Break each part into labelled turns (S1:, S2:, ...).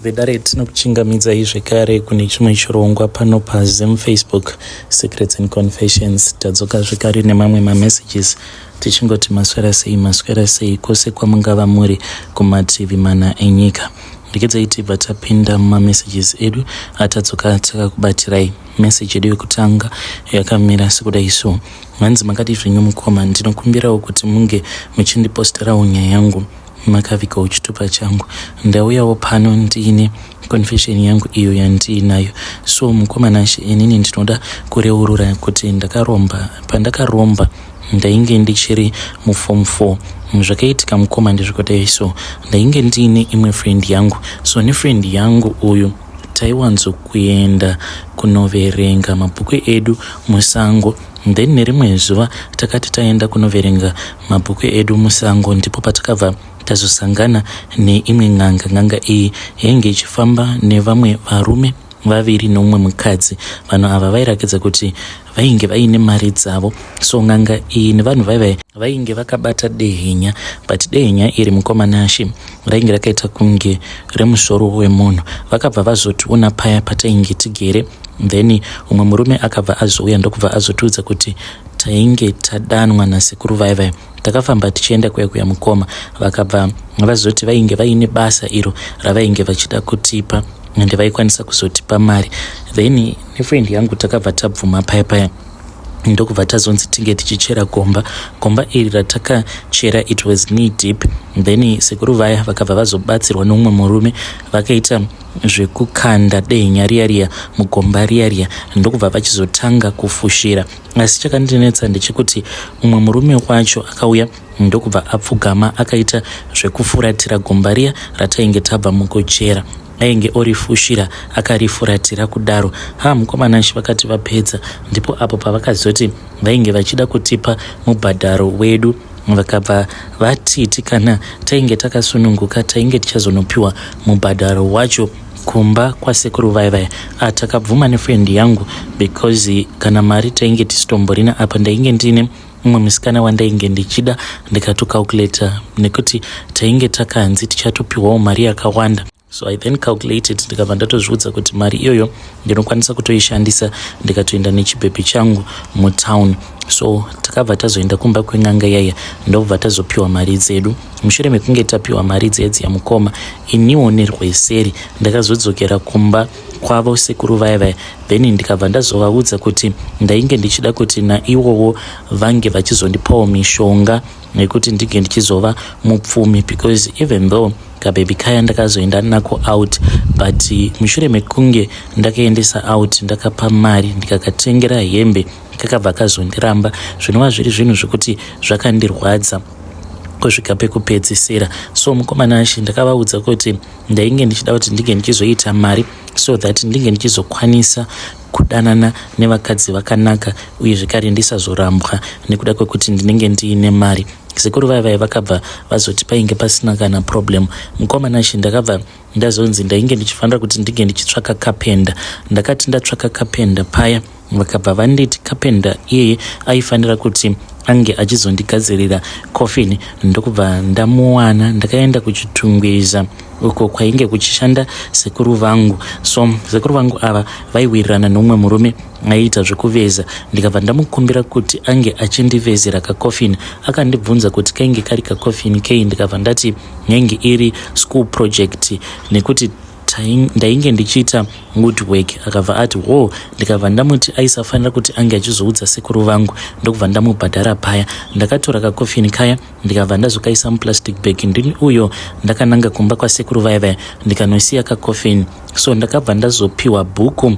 S1: Vedare tinokuchingamidzai zvekare kune chimwe chirongwa pano paZim Facebook Secrets and Confessions. Tadzoka zvekare nemamwe mamessages tichingoti maswera sei maswera sei kwose kwamungava muri kumativi mana enyika. Regedzai tibva tapinda mumamessages edu atadzoka takakubatirai. Message yedu yekutanga yakamira sekudai so. Hanzi makadii zvenyu mukoma ndinokumbirawo kuti munge muchindiposterawo nyaya yangu makavigawo chitupa changu ndauyawo pano ndiine confession yangu iyo yandiinayo so mukoma Nashe inini ndinoda kureurura kuti ndakaromba pandakaromba ndainge ndichiri muform 4 zvakaitika mukoma ndezvekudai so ndainge ndiine imwe friend yangu so nefriend yangu uyu taiwanzo kuenda kunoverenga mabhuku edu musango then nerimwe zuva takati taenda kunoverenga mabhuku edu musango ndipo patakabva tazosangana neimwe n'anga n'anga iyi yainge ichifamba nevamwe varume vaviri neumwe mukadzi vanhu ava vairakidza kuti vainge vaine mari dzavo so n'anga iyi nevanhu vaiva vainge vakabata dehenya but dehenya iri mukoma Nashe rainge rakaita kunge remusoro wemunhu vakabva vazotiona paya patainge tigere then umwe murume akabva azouya ndokubva azotiudza kuti tainge tadanwa nasekuru vaya vaya takafamba tichienda kuya kuya mukoma vakabva vazoti vainge vaine basa iro ravainge vachida kutipa ende vaikwanisa kuzotipa mari then nefriend yangu takabva tabvuma paya paya ndokubva tazonzi tinge tichichera gomba gomba iri ratakachera it was knee deep then sekuru vaya vakabva vazobatsirwa neumwe murume vakaita zvekukanda dehenya riya riya mugomba riya riya ndokubva vachizotanga kufushira asi chakandinetsa ndechekuti umwe murume wacho akauya ndokubva apfugama akaita zvekufuratira gomba riya ratainge tabva mukuchera ainge orifushira akarifuratira kudaro ha mukoma Nashe vakati vapedza ndipo apo pavakazoti vainge vachida kutipa mubhadharo wedu vakabva vatiti kana tainge takasununguka tainge tichazonopiwa mubhadharo wacho kumba kwasekuru vaya vaya ah, takabvuma nefriend yangu because kana mari tainge tisitomborina apa ndainge ndine mumwe musikana wandainge ndichida ndikatocalculata nekuti tainge takanzi tichatopiwawo mari yakawanda so I then calculated ndikabva ndatozviudza kuti mari iyoyo ndinokwanisa kutoishandisa ndikatoenda nechibhebhi changu mutown so takabva tazoenda kumba kwen'anga yaya ndobva tazopiwa mari dzedu mushure mekunge tapiwa mari dziya dziya mukoma iniwo nerweseri ndakazodzokera kumba kwavo sekuru vaya vaya then ndikabva ndazovaudza kuti ndainge ndichida kuti naiwowo vange vachizondipawo mishonga nekuti ndinge ndichizova mupfumi because even though kabhebhi kaya ndakazoenda nako out but mushure mekunge ndakaendesa out ndakapa mari ndikakatengera hembe kakabva kazondiramba zvinova zviri zvinhu zvekuti zvakandirwadza kusvika pekupedzisira so mukoma Nashe ndakavaudza kuti ndainge ndichida kuti ndinge ndichizoita mari so that ndinge ndichizokwanisa kudanana nevakadzi vakanaka uye zvekare ndisazorambwa nekuda kwekuti ndinenge ndiine mari sekuru vaya vaya vakabva vazoti painge pasina kana problem mukoma Nashe ndakabva ndazonzi ndainge ndichifanira kuti ndinge ndichitsvaka kapenda ndakati ndatsvaka kapenda paya vakabva vanditi kapenda iyeye aifanira kuti ange achizondigadzirira coffin ndokubva ndamuwana ndakaenda kuchitungwiza uko kwainge kuchishanda sekuru vangu so sekuru vangu ava vaiwirirana neumwe murume aiita zvekuveza ndikabva ndamukumbira kuti ange achindivezera kacoffin akandibvunza kuti kainge kari kacoffin kei ndikabva ndati yainge iri school project nekuti ndainge ndichiita woodwork akabva ati wo ndikabva ndamuti aisafanira kuti ange achizoudza sekuru vangu ndokubva ndamubhadhara paya ndakatora kakofini kaya ndikabva ndazokaisa muplastic bag ndini uyo ndakananga kumba kwasekuru vaya vaya ndikanosiya kakofini so ndakabva ndazopiwa bhuku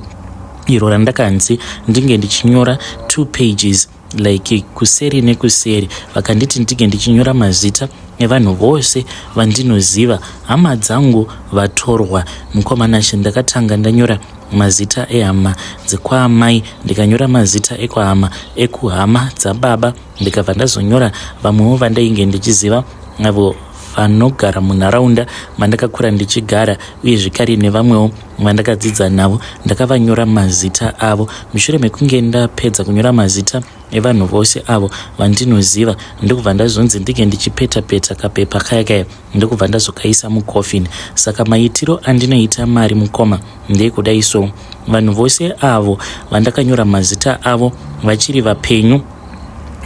S1: iro randakanzi ndinge ndichinyora two pages like kuseri nekuseri vakanditi ndinge ndichinyora mazita evanhu vose vandinoziva hama dzangu vatorwa mukoma Nashe ndakatanga ndanyora mazita ehama dzekwaamai ndikanyora mazita ekwahama ekuhama dzababa ndikabva ndazonyora vamwewo vandainge ndichiziva avo Vanogara munharaunda mandakakura ndichigara uye zvekare nevamwewo vandakadzidza navo ndakavanyora mazita avo. Mushure mekunge ndapedza kunyora mazita evanhu vose avo vandinoziva ndokubva ndazonzi ndinge ndichipeta peta kapepa kaya kaya ndokubva ndazokaisa mucoffin. Saka maitiro andinoita mari mukoma ndekudai so vanhu vose avo vandakanyora mazita avo vachiri vapenyu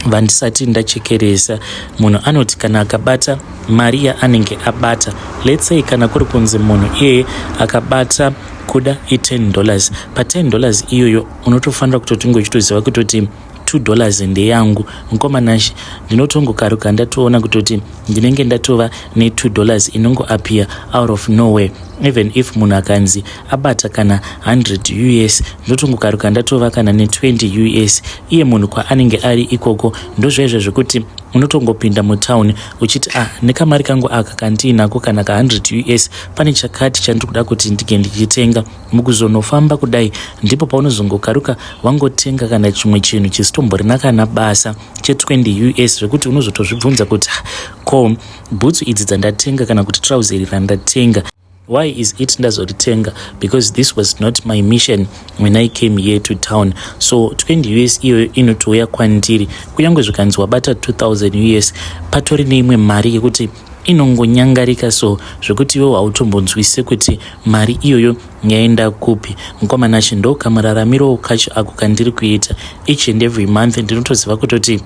S1: vandisati ndachekeresa munhu anoti kana akabata mari yaanenge abata let's say kana kuri kunzi munhu iyeye akabata kuda i10 dollars pa10 dollars iyoyo unotofanira kutoti unge uchitoziva kutoti 2 dollars ndeyangu mukoma Nashe ndinotongokaruka ndatoona kutoti ndinenge ndatova ne2 dollars inongoappear out of nowhere even if munhu akanzi abata kana 100 US ndotongokaruka ndatova kana ne20 US iye munhu kwaanenge ari ikoko ndozvaizvo zvekuti unotongopinda mutauni uchiti ah nekamari kangu aka kandiinako kana ka100 US pane chakati chandiri kuda kuti ndinge ndichitenga mukuzonofamba kudai ndipo paunozongokaruka wangotenga kana chimwe chinhu chisitomborina kana basa che20 US zvekuti unozotozvibvunza kuti ah, ko bhutsu idzi dzandatenga kana kuti trouser randatenga why is it ndazoritenga because this was not my mission when I came here to town so 20 US iyoyo inotouya kwandiri kunyange zvikanzi wabata 2000 US patori neimwe mari yekuti inongonyangarika so zvekuti iwe hautombonzwise kuti mari iyoyo yaenda kupi mukoma Nashe ndo kamuraramiro kacho ako kandiri kuita each and every month ndinotoziva kutoti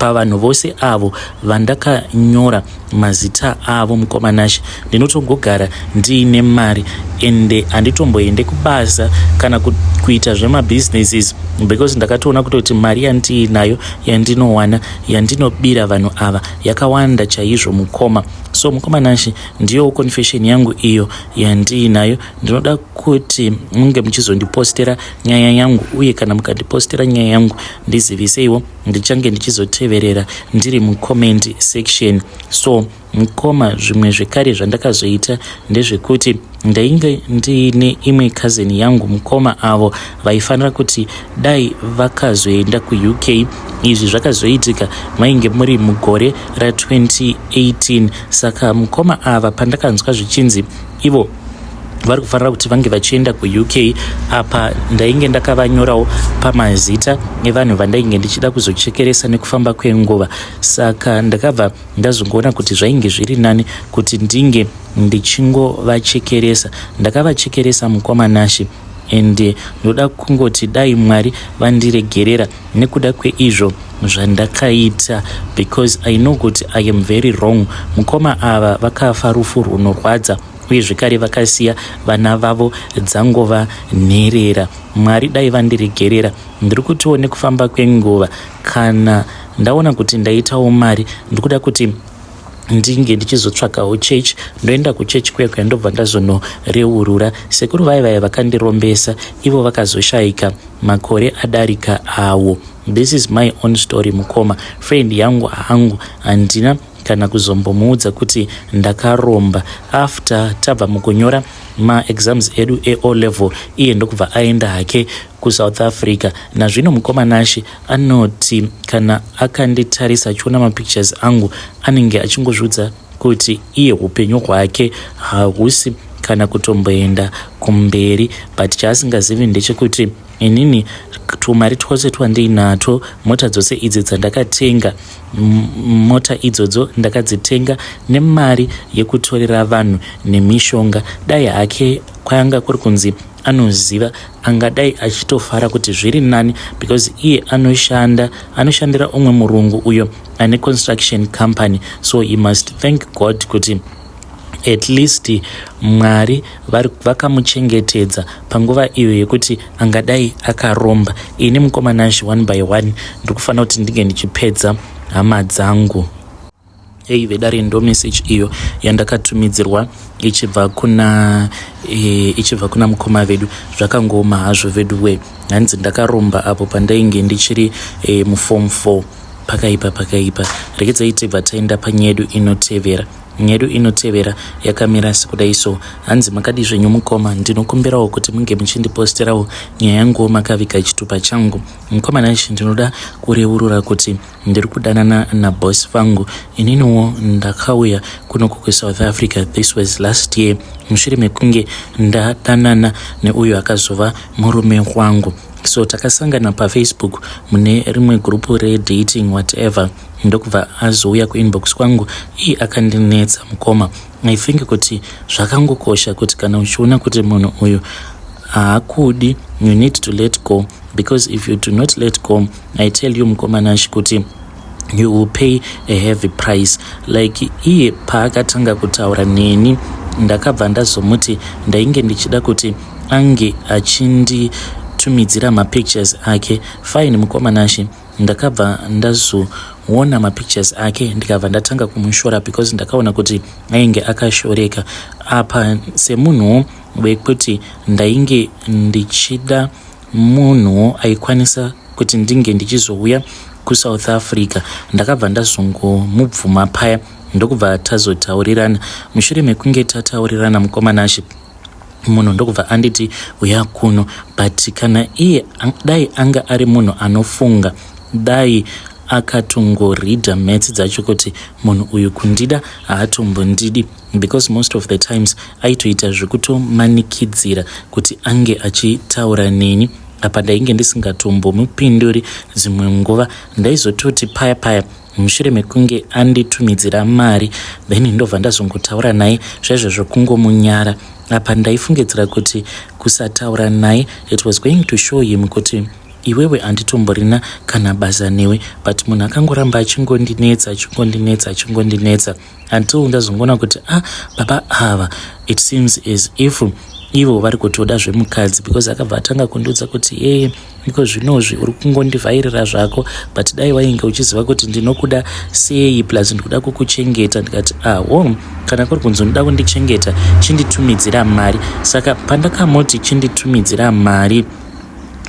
S1: pavanhu vose avo vandakanyora mazita avo mukoma Nashe ndinotongogara ndiine mari ende handitomboende kubasa kana kuita zvemabhizinesis because ndakatoona kutoti mari yandiinayo yandinowana yandinobira vanhu ava yakawanda chaizvo mukoma so mukoma Nashe ndiyo confession yangu iyo yandiinayo ndinoda kuti munge muchizondipostera nyaya yangu uye kana mukandipostera nyaya yangu ndiziviseiwo ndichange ndichizoteverera ndiri mucomment section so mukoma zvimwe zvekare zvandakazoita ndezvekuti ndainge ndiine imwe cousin yangu mukoma avo vaifanira kuti dai vakazoenda kuUK izvi zvakazoitika mainge muri mugore ra2018 saka mukoma ava pandakanzwa zvichinzi ivo vari kufanira kuti vange vachienda kuUK apa ndainge ndakavanyorawo pamazita evanhu vandainge ndichida kuzochekeresa nekufamba kwenguva saka ndakabva ndazongoona kuti zvainge zviri nani kuti ndinge ndichingovachekeresa ndakavachekeresa mukoma Nashe ende ndoda kungoti dai mwari vandiregerera nekuda kweizvo zvandakaita because I know kuti I am very wrong mukoma ava vakafa rufu runorwadza uye zvekare vakasiya vana vavo dzangova nherera mwari dai vandiregerera ndiri kutiwo nekufamba kwenguva kana ndaona kuti ndaitawo mari ndikuda kuti ndinge ndichizotsvakawo chechi ndoenda kuchechi kuya kuya ndobva ndazonoreurura sekuru vai vaya vakandirombesa ivo vakazoshayika makore adarika awo this is my own story mukoma friend yangu hangu handina kana kuzombomuudza kuti ndakaromba after tabva mukunyora maexams edu eO level iye ndokubva aenda hake kuSouth Africa nazvino mukoma Nashe anoti kana akanditarisa achiona mapictures angu anenge achingozviudza kuti iye upenyu hwake hahusi kana kutomboenda kumberi but chaasingazivi ndechekuti inini tumari twose twandinatwo mota dzose idzi dzandakatenga mota idzodzo ndakadzitenga nemari yekutorera vanhu nemishonga dai hake kwanga kuri kunzi anoziva angadai achitofara kuti zviri nani because iye anoshanda anoshandira umwe murungu uyo ane construction company so he must thank God kuti at least mwari vakamuchengetedza panguva iyo yekuti angadai akaromba ini mukoma Nashe one by one ndiri kufanira kuti ndinge ndichipedza hama dzangu ei vedare ndo message iyo yandakatumidzirwa ichibva kuna e, ichibva kuna mukoma vedu zvakangooma hazvo vedu we hanzi ndakaromba apo pandainge ndichiri e, muform 4 pakaipa pakaipa regedzai tibva taenda panyedu inotevera. Nyedu inotevera yakamira sekudai so. Hanzi makadii zvenyu mukoma, ndinokumbirawo kuti munge muchindiposterawo nyaya yanguwo makaviga chitupa changu. Mukoma Nash ndinoda kureurura kuti ndiri kudanana naboss vangu. Ininiwo ndakauya kunoku kuSouth Africa, this was last year, mushure mekunge ndadanana neuyo akazova murume wangu. So takasangana paFacebook mune rimwe group redating whatever. Ndokubva azouya kuinbox kwangu. Ii, akandinetsa mukoma. I think kuti zvakangokosha kuti kana uchiona kuti munhu uyu haakudi, you need to let go, because if you do not let go, I tell you, mukoma Nash, kuti you will pay a heavy price. Like iye paakatanga kutaura neni, ndakabva ndazomuti ndainge ndichida kuti ange achinditumidzira mapictures ake. Fine, mukoma Nashi, ndakabva ndazoona mapictures ake, ndikabva ndatanga kumushora because ndakaona kuti ainge akashoreka. Apa semunhuwo wekuti ndainge ndichida munhuwo aikwanisa kuti ndinge ndichizouya kuSouth Africa, ndakabva ndazongomubvuma paya, ndokubva tazotaurirana. Mushure mekunge tataurirana, mukoma Nashi, munhu ndokubva anditi uya kuno. But kana iye dai anga ari munhu anofunga, dai akatongoreada maths dzacho kuti munhu uyu kundida haatombondidi, because most of the times aitoita zvekutomanikidzira kuti ange achitaura neni. Apa ndainge ndisingatombomupinduri dzimwe nguva. Ndaizototi paya paya mushure mekunge anditumidzira mari, then ndobva ndazongotaura naye zvaizvo zvokungomunyara. Apa ndaifungidzira kuti kusataura naye, it was going to show him kuti iwewe handitomborina kana basa newe. But munhu akangoramba achingondinetsa, achingondinetsa, achingondinetsa, until ndazongoona kuti, ah, baba ava, it seems as if ivo vari kutoda zvemukadzi, because akabva atanga kundiudza kuti, "Ee, iko zvinozvi uri kungondivhairira zvako, but dai wainge uchiziva kuti ndinokuda sei, plus ndikuda kukuchengeta." Ndikati, "Aho, ah, kana kuri kunzi unoda kundichengeta, chinditumidzira mari." Saka pandakamoti chinditumidzira mari,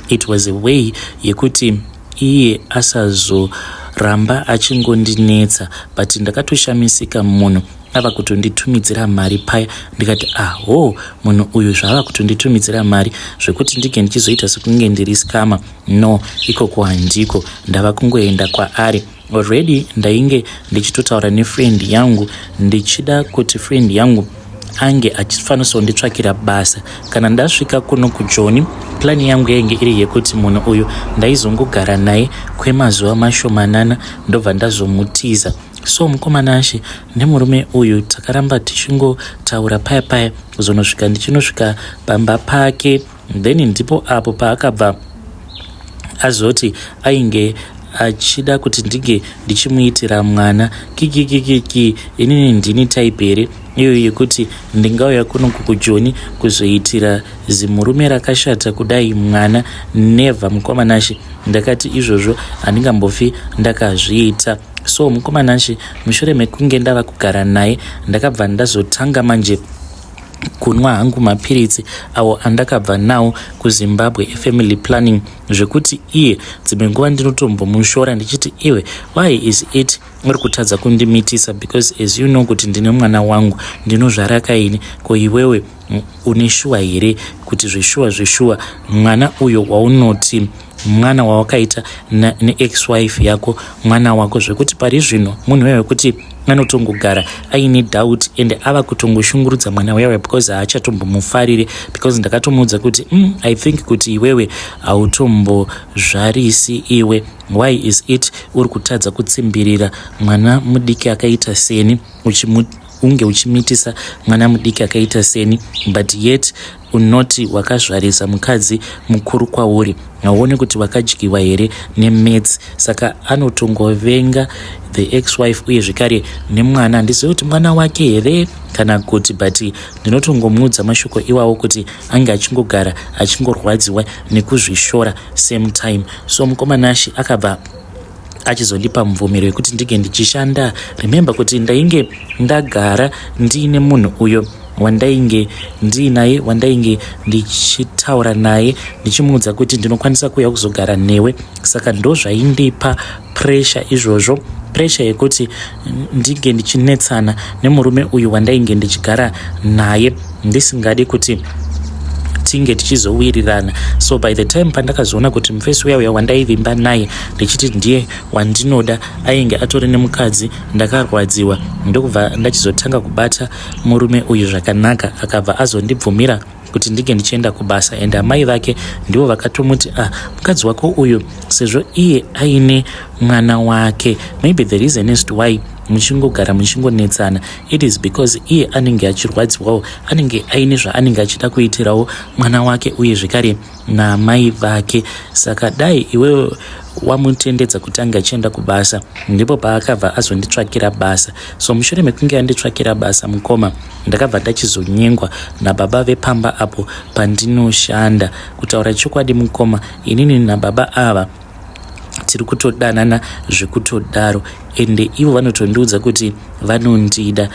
S1: it was a way yekuti iye asazoramba achingondinetsa. But ndakatoshamisika munhu ava kutonditumidzira mari paya. Ndikati, "Aho, munhu uyu zvaava kutonditumidzira mari, zvekuti ndinge ndichizoita sekunge ndiri scammer, no, ikoko handiko." Ndava kungoenda kwaari. Already ndainge ndichitotaura nefriend yangu, ndichida kuti friend yangu ange achifanisonditsvakira basa kana ndasvika kuno kuJoni. Plan yangu yainge iri yekuti munhu uyu ndaizongogara naye kwemazuva mashomanana, ndobva ndazomutiza. So mukoma Nashi, nemurume uyu takaramba tichingotaura paya paya, kuzonosvika ndichinosvika pamba pake. Then ndipo apo paakabva azoti ainge achida kuti ndinge ndichimuitira mwana. Kikikikiki, inini ndini type here iyo yekuti ndingauya kuno kuJoni kuzoitira zimurume rakashata kudai mwana? Never, mukoma Nashi. Ndakati izvozvo handingambofi ndakazviita. So mukoma Nashi, mushure mekunge ndava kugara naye, ndakabva ndazotanga manje kunwa hangu mapiritsi awo andakabva nawo kuZimbabwe efamily planning, zvekuti iye dzimwe nguva ndinotombomushora ndichiti, "Iwe, why is it uri kutadza kundimitisa? Because as you know kuti ndine mwana wangu, ndinozvara kaini. Ko iwewe une shuwa here kuti zveshuwa zveshuwa mwana uyo waunoti mwana wawakaita neex-wife yako mwana wako?" Zvekuti pari zvino munhu uyo wekuti anotongogara aine doubt and ava kutongoshungurudza mwana uyawe because haachatombomufariri, because ndakatomuudza kuti, I think kuti iwewe hautombozvarisi iwe. Why is it uri kutadza kutsimbirira mwana mudiki akaita seni, unge uchimitisa mwana mudiki akaita seni, but yet unoti wakazvarisa mukadzi mukuru kwauri? Hauoni kuti wakadyiwa here nemaths?" Saka anotongovenga the ex wife, uye zvekare nemwana. Handizivi kuti mwana wake here kana kuti, but ndinotongomuudza mashoko iwawo kuti ange achingogara achingorwadziwa nekuzvishora same time. So mukoma Nashi, akabva achizondipa mubvumiro yekuti ndinge ndichishanda. Remember kuti ndainge ndagara ndiine munhu uyo wandainge ndiinaye, wandainge ndichitaura naye, ndichimuudza kuti ndinokwanisa kuuya kuzogara newe. Saka ndo zvaindipa pressure izvozvo. Pressure yekuti ndinge ndichinetsana nemurume uyu wandainge ndichigara naye, ndisingadi kuti tinge tichizowirirana. So by the time pandakazoona kuti mufesi uya uya wandaivimba naye ndichiti ndiye wandinoda ainge atori nemukadzi, ndakarwadziwa, ndokubva ndachizotanga kubata murume uyu zvakanaka. Akabva azondibvumira kuti ndinge ndichienda kubasa, and amai vake ndivo vakatomuti, "Ah, mukadzi wako uyu, sezvo iye aine mwana wake, maybe the reason is to why muchingogara muchingonetsana, it is because iye anenge achirwadziwawo, anenge aine zvaanenge achida kuitirawo mwana wake uye zvekare namai vake. Saka dai iwewe wamutendedza kuti ange achienda kubasa." Ndipo paakabva azonditsvakira basa. So mushure mekunge anditsvakira basa, mukoma, ndakabva ndachizonyengwa nababa vepamba apo pandinoshanda. Kutaura chokwadi, mukoma, inini nababa ava tiri kutodanana zvekutodaro, ende ivo vanotondiudza kuti vanondida.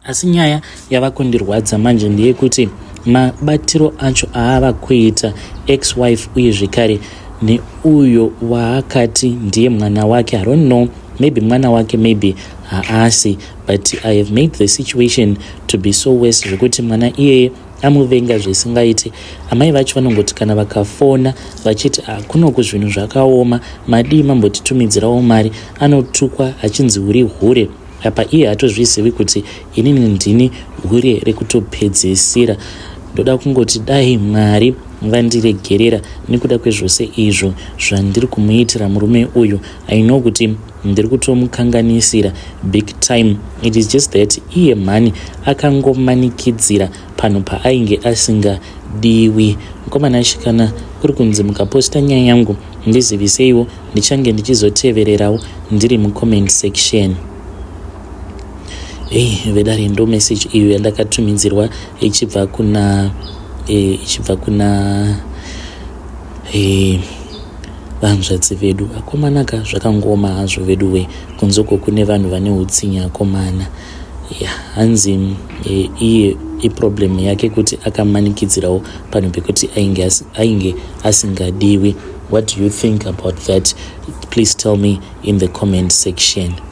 S1: Asi nyaya yava kundirwadza manje ndeyekuti mabatiro acho aava kuita ex wife uye zvekare neuyo waakati ndiye mwana wake, I don't know, maybe mwana wake, maybe haasi, but I have made the situation to be so worse zvekuti mwana iyeye amuvenga zvisingaiti. Amai vacho vanongoti kana vakafona vachiti, ah, kunoku zvinhu zvakaoma, madii mambotitumidzirawo mari?" anotukwa achinzi, "Uri hure." Apa iye hatozvizivi kuti inini ndini hure rekutopedzisira. Ndoda kungoti dai Mwari vandiregerera nekuda kwezvose izvo zvandiri kumuitira murume uyu. I know kuti ndiri kutomukanganisira big time. It is just that iye mhani akangomanikidzira panhu paainge asingadiwi. Mukomana, kana kuri kunzi mukaposta nyaya yangu, ndiziviseiwo, ndichange ndichizotevererawo ndiri mucomment section. Ei vedare, ndo message iyo yandakatumidzirwa ichibva kuna vanzvadzi vedu. Akomanaka, zvakangoma hazvo vedu we, kunzoko kune vanhu vane utsinye, akomana. Ya, hanzi iye iproblem yake kuti akamanikidzirawo panhu pekuti ainge asingadiwi. What do you think about that? Please tell me in the comment section.